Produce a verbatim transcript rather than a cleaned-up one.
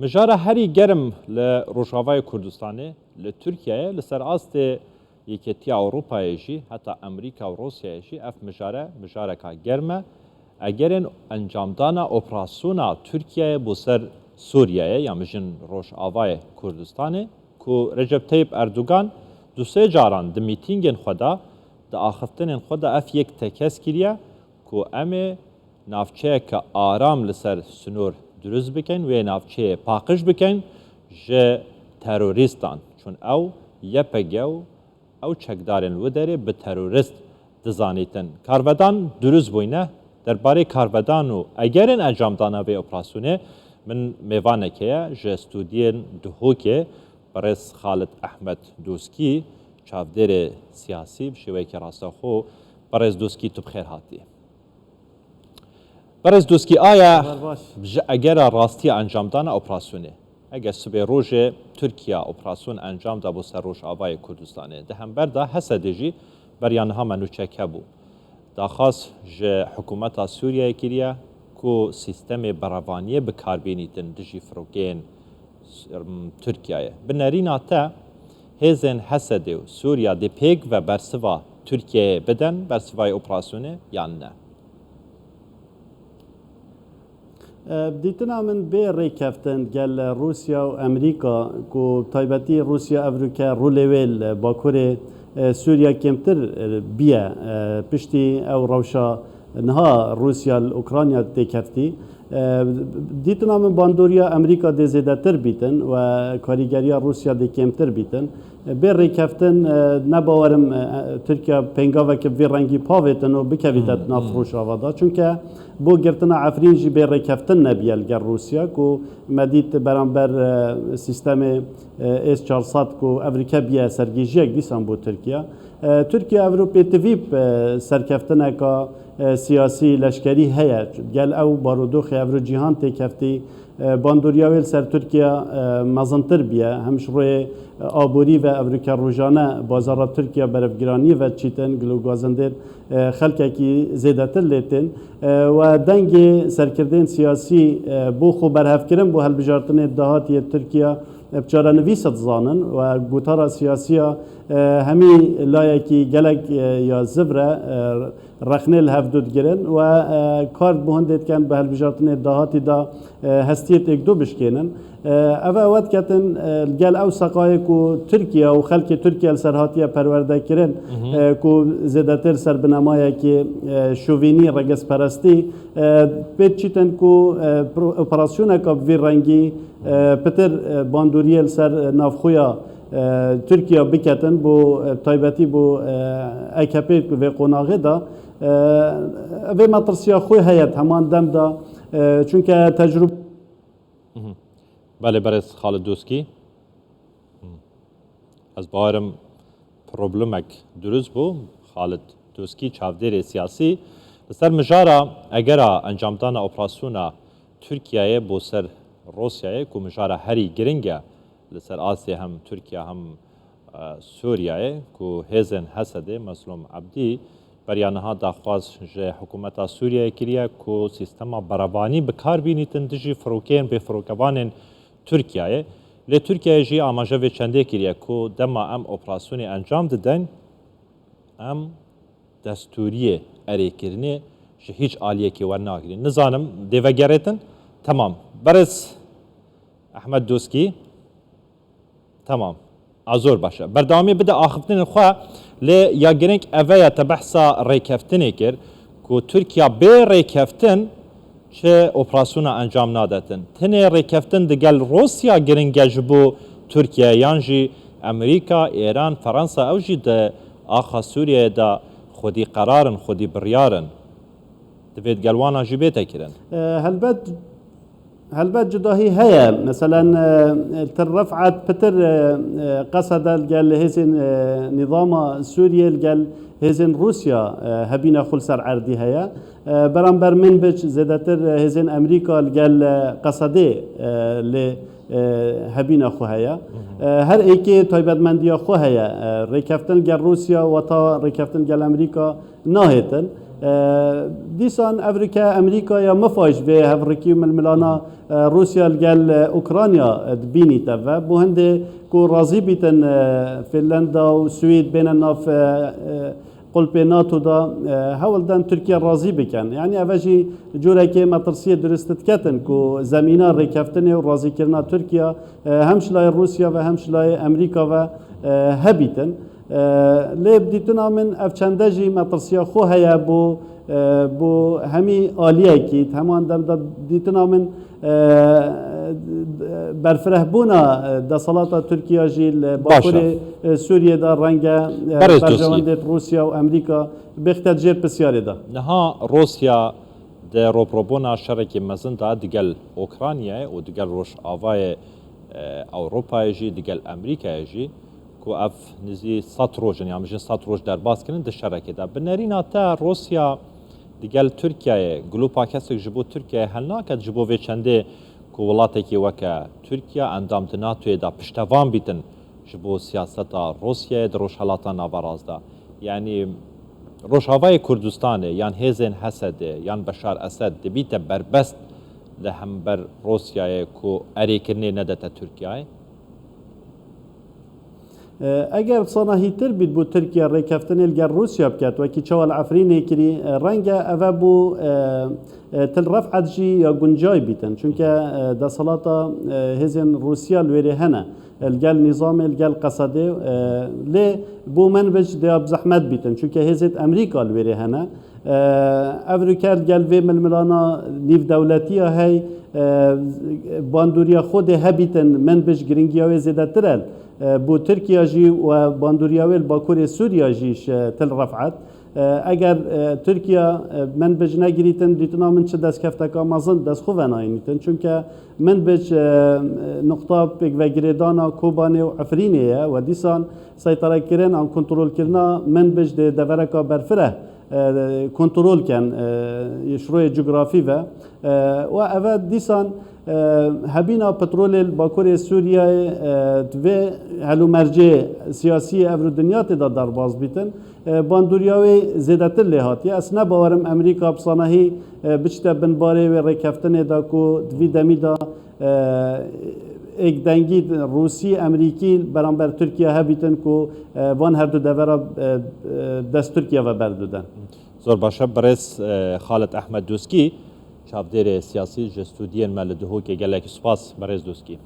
Mijara herî germ li Rojavayê Kurdistanê, li Tirkiyeyê, li ser astê Yeketiya Ewropayê jî, heta Amerîka û Rûsyayê jî ev mijare, mijareka germ e. Egerên encamdana operasyona Tirkiyeyê bo ser Sûriyeyê, ya mijin Rojavayê Kurdistanê, ku Recep Tayyip Erdogan du sê caran di mîtîngên xwe de, di axiftinên xwe de ev yek tekez kiriye, ku em ê navçeyeke aram li ser sinor dirust bikin, wê navçeyê paqij bikin ji terorîstan. Çun ew Y P G û ew çekdarên li wê derê bi terorîst dizanîtin. Karvedan dirust bûyne. Derbarê karvedan û egerên encamdana vê operasyonê min mêvaneke ye ji stûdiyên Duhokê, birêz Xalid Ehmed Doskî, çavdêrê siyasî, bi şêweyekî rastaxo. Birêz Doskî, tu bi xêr hatî. Berêz Doskî, aya Xeber baş. Ji egera rastiya encamdana operasyonê. Eger sibê rojê Tirkiye operasyon encam da bo ser Rojavayê Kurdistanê, di hember de Hesedê jî beriya niha me nûçek hebû. Daxwaz ji hikûmeta Sûriyeyê kiriye ku sîstemê berevaniyê bi kar bînîtin dijî firokeyên Tirkiyeyê. Bi nerîna te, hêzên Hesedê û Sûriya dê pêk ve bersiva Tirkiyeyê bidin, bersivayê operasyonê yan ne? E, bi dîtina min bê rêkeftin gel Rûsya û Amerîka, ku taybetî Rûsya evroke rolê wê li Bakurê, e, Sûriya kêmtir, e, biye, e, piştî ew rewşa niha Rûsya li Ukrayna têkeftî. E, dîtina min bandoriya Amerîka dê zêdetir bîtin û karîgeriya Rûsya dê kêmtir bîtin. Bê rêkeftin, e, ne bawerim, e, Tirkiye pêngaveke vî rengî pavêtin û bikevîte Hmm, di nav hmm. Rojava de. Çunke bo girtina Efrîn jî bê rêkeftin nebiye li gel Rûsya, ku me dît beramber, e, sîstemê, e, S çar sed ku evrike biye sergîjiyek dîsan bo Tirkiye. E, Tirkiye evro pêtivî, e, serkeftineka, e, siyasî, leşkerî heye. Gel ew barodoxê evro cîhan têkeftî, e, bandoriya wê li ser Tirkiye, e, mezintir biye. Hem ji royê, e, aborî ve evroke rojane bazara Tirkiye berevgiraniyê ve çîtin, gilo gazindên, e, xelkekî zêdetir lê tên. E, we dengê serkirdên siyasî, e, bo xwe berhevkirin, bo hilbijartinê dahatiyê Tirkiye, e, bi çarenivîs dizanin. We gotara siyasiya, e, hemî layekî gelek, e, ya zivre, e, rexnê li hev du digirin û, e, kar bi hindê dikin bi hilbijartinê dahatî de, e, hestiyê têk du bişkênin. E, ev ewe diketin, e, li gel ew seqayê ku Tirkiye û xelkê Tirkiye li ser hatiye perwerde kirin, Mhm. e, ku zêdetir ser binemayekî, e, şovînî, regezperestî, e, pê diçîtin ku, e, pro-, operasyoneka bi vî rengî, e, pitir, e, bandoriyê li ser, e, navxweya, e, Tirkiye biketin bo, e, taybetî bo, e, A K P ku vê qonaxê de, e, vê metirsiya xwe heye di heman dem de, e, çunke tecrube Mhm. Belê, berêz Xalid Doskî. Mhm. Ez bawerim problemek dirust bû. Xalid Doskî, çavdêrê siyasî, li ser mijara egera encamdana operasyona Tirkiyeyê bo ser Rûsyayê, ku mijara herî giring e li ser astê hem Tirkiye hem, e, Sûriyeyê, ku hêzên Hesedê, Mezlûm Ebdî, beriya niha daxwaz ji hikûmeta Sûriyeyê kiriye, ku sîstema berevanî bi kar bînîtin dijî firokeyên bêfirokevanên Tirkiyeyê. Lê Tirkiye jî amaje vê çendê kiriye, ku dema em operasyonê encam didin, em destûriyê erêkirinê ji hîç aliyekê wernagirin. Nizanim dê vegerêtin? Temam. Berêz Ehmed Doskî. Temam. A, zor baş e. Berdewamî bide axiftinên xwe, lê ya girîng eve ye, te behsa rêkeftinê kir, ku Tirkiye bê rêkeftin çi operasyona encam nadetin. Tinê rêkeftin digel Rûsya giring e ji bo Tirkiye, yan jî Amerîka, Îran, Fransa, ew jî di axa Sûriyeyê de xwedî qerar in, xwedî biryar in. Divê digel wana jî bête kirin. E, helbet, helbet cudahî heye. Meselen, e, Tel Ref'et pitir, e, e, Qesede li gel hêzên, e, nîzama Sûriyê li gel hêzên Rûsya, e, hebîna xwe li ser erdî heye. E, beramber Minbic zêdetir, e, hêzên Amerîka li gel, e, Qesedê, e, lê, e, hebîna xwe heye. E, her êkê taybetmendiya xwe heye. E, rêkeftin gel Rûsya weta rêkeftin gel Amerîka nahêtin. E, dîsan evrike Amerîka ya mifa ji vê hevrikî û milmilana, e, Rûsya li gel, e, Ukrayna, e, dibînîte ve. Bo hindê ku razî bîtin, e, Finlanda û Swêd bêne nav, e, e, qulpê NATO da, e, hewl den Tirkiye razî bikin. Yanî eve jî curekê metirsiyê dirust diketin ku zemîna rêkeftinê û razîkirina Tirkiye, e, hem ji layê Rûsya ve hem ji layê Amerîka ve, e, hebîtin. E, lê bi dîtina min ev çende jî metirsiya xwe heye bo, e, bo hemî aliyekî. Di heman dem de dîtina min, e, berfirehbûna, e, desalata Tirkiye jî li Bakurê, e, Sûriyê de renge, e, berjewendêt Rûsya û Amerîka bêxte di jêr pisyarê de. Niha Rûsya di roprobûna şerekî mezin de digel Ukraynayê û digel Rojavayê, e, Ewropayê jî, digel Amerîkayê jî, ku ev nizî sed roj in, ya mijin sed roj derbas kirin di şerekê de. Bi nerîna te Rûsya digel Tirkiyeyê, glupa kesek ji bo Tirkiyeyê helnake ji bo vê çendê ku welatekî weke Tirkiye endam di NATOyê de piştevan bîtin ji bo siyaseta Rûsyayê di Rojhelata Naverast de. Yanî Rojavayê Kurdistanê yan hêzên Hesedê yan Beşar Esed dibîte berbest li hember Rûsyayê ku erêkirinê nedete Tirkiyeyê? E, eger sanahîtir bît bo Tirkiye rêkeftinê li gel Rûsya biket, wekî çawa li Efrînê kirî, e, renge eve bû, e, e, Til Ref'et jî ya guncay bîtin. Çunke, e, desalata, e, hêzên Rûsya li wêrê hene. E, li gel nîzamê, li gel Qesedê, e, lê bo Menbij dê ya bi zehmet bîtin. Çunke hêzêt Amerîka li wêrê hene. E, ev rûker li gel vê milmilana nîvdewletiya hey, e, bandoriya xwe dê hebîtin, Menbij giringiya wê zêdetir e, e, bo Tirkiye jî û bandoriya wê li Bakurê Sûriya jî ji Til Ref'et. E, eger, e, Tirkiye, e, Menbij negirîtin, dîtina min çi destkefteka mezin dest xwe venayînîtin. Çunke Menbij, e, nuqta pêkvegirêdana Kobanê û Efrînê ye we dîsan seyterekirin an kontrolkirina Menbij dê devereka berfireh, e, kontrol ken, e, ji royê cografî ve. E, we eve dîsan, e, hebîna petrolê li Bakurê Sûriyeyê, e, di vê helûmercê siyasî ev û dinya tê de derbas bîtin, e, bandoriya wê zêdetir lê hatiye. Ez ne bawerim Amerîka bi sanahî, e, biçite bin barê wê rêkeftinê de ku di vî demî de, e, êkdengî Rûsî, Amerîkî beramber Tirkiye hebîtin ku, e, van her du devera, e, e, dest Tirkiye ve berdiden. Zor baş e, birêz, e, Xalid Ehmed Dûskî, çavdêrê siyasî ji stûdiyên me li Duhokê, gelek spas birêz Dûskî.